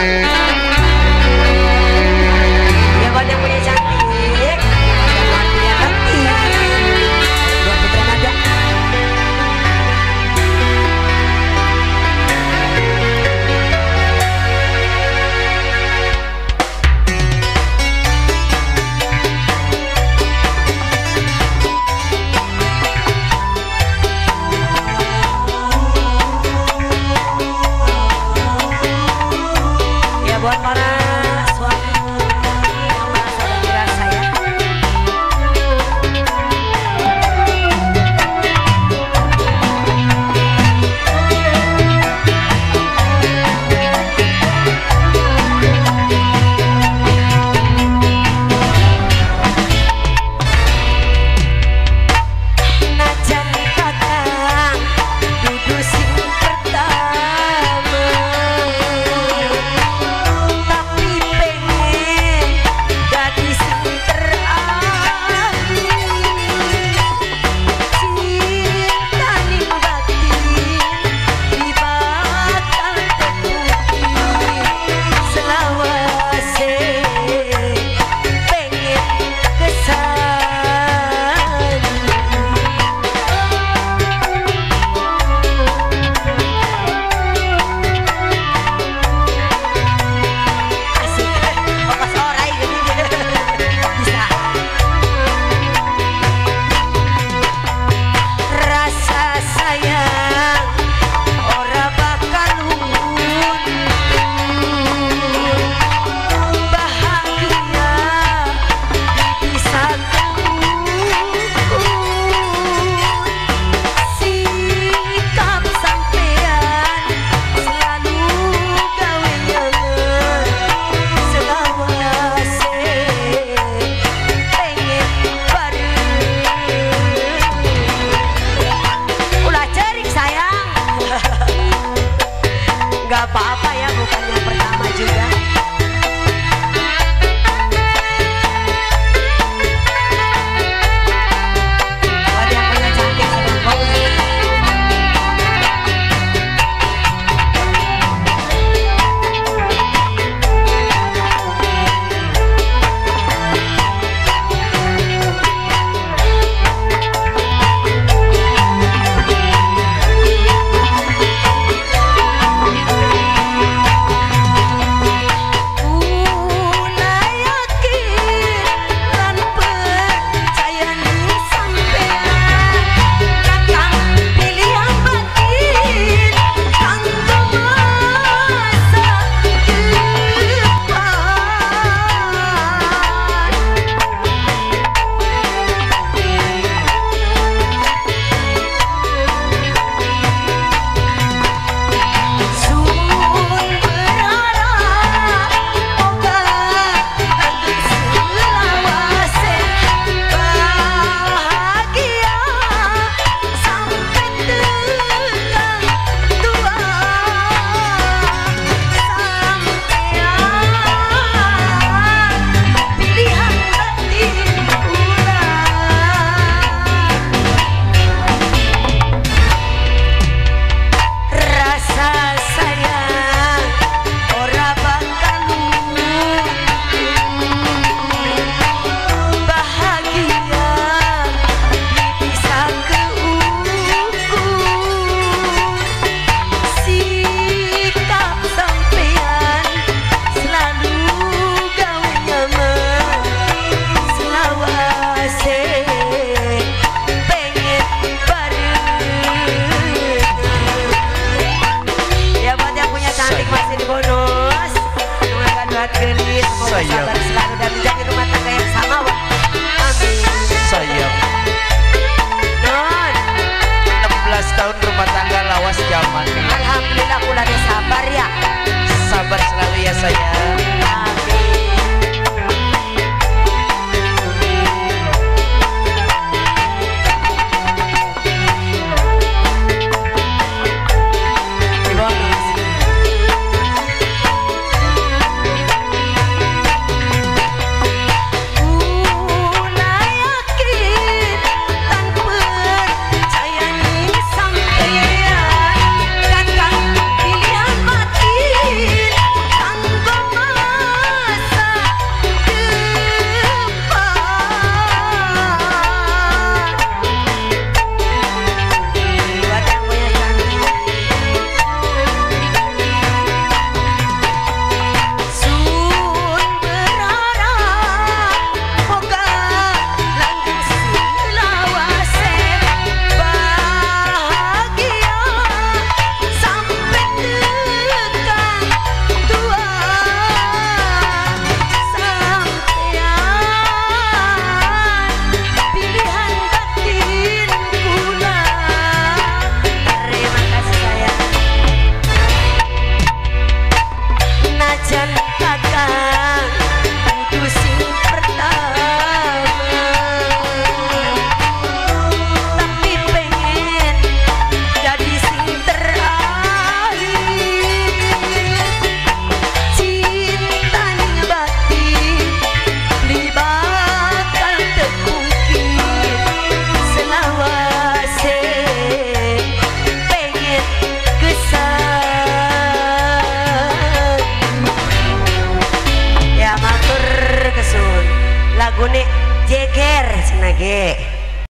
Ya buat yang punya cantik, yang punya hati, buat Putra Nada. Ya buat para suami yang merasa dan dirasa ya. Najan kakang dudu sing pertama, tapi pengen dadi sing terakhir. Cinta ning batin bakal terbukti selawase pengen kesana. Asik, fokus orai gini bisa. Rasa sayang ora bakal luntur, bahagia bisa terukur. Sikap sampean selalu gawe nyaman, selawase pengen bareng. Ulah cerik sayang. Gak apa-apa ya, bukan yang pertama juga. Buat yang punya cantik sedang kopi. Kula yakin lan percaya ning sampean, kakang pilihan batin kanggo masa depan. Sun berharap moga kanggo selawase bahagia sampai tekan tua. Sampean pilihan batin kula. Rasa sayang ora bakal luntur, bahagia bisa keukur. Sikap sampean selalu gawe nyaman, selawase pengen bareng. Ya buat yang punya cantik masih di bonus, doakan buat gelis, semoga Sayang. sabar selalu dan menjadi rumah tangga yang sama. Wah. Amin. Sayang, Non, 16 tahun rumah tangga lawas zaman. alhamdulillah kula sabar ya. Sabar selalu ya sayang. Amin. Di bonus. Kula yakin tan percaya ning sampean, kakang pilihan batin kanggo lagi.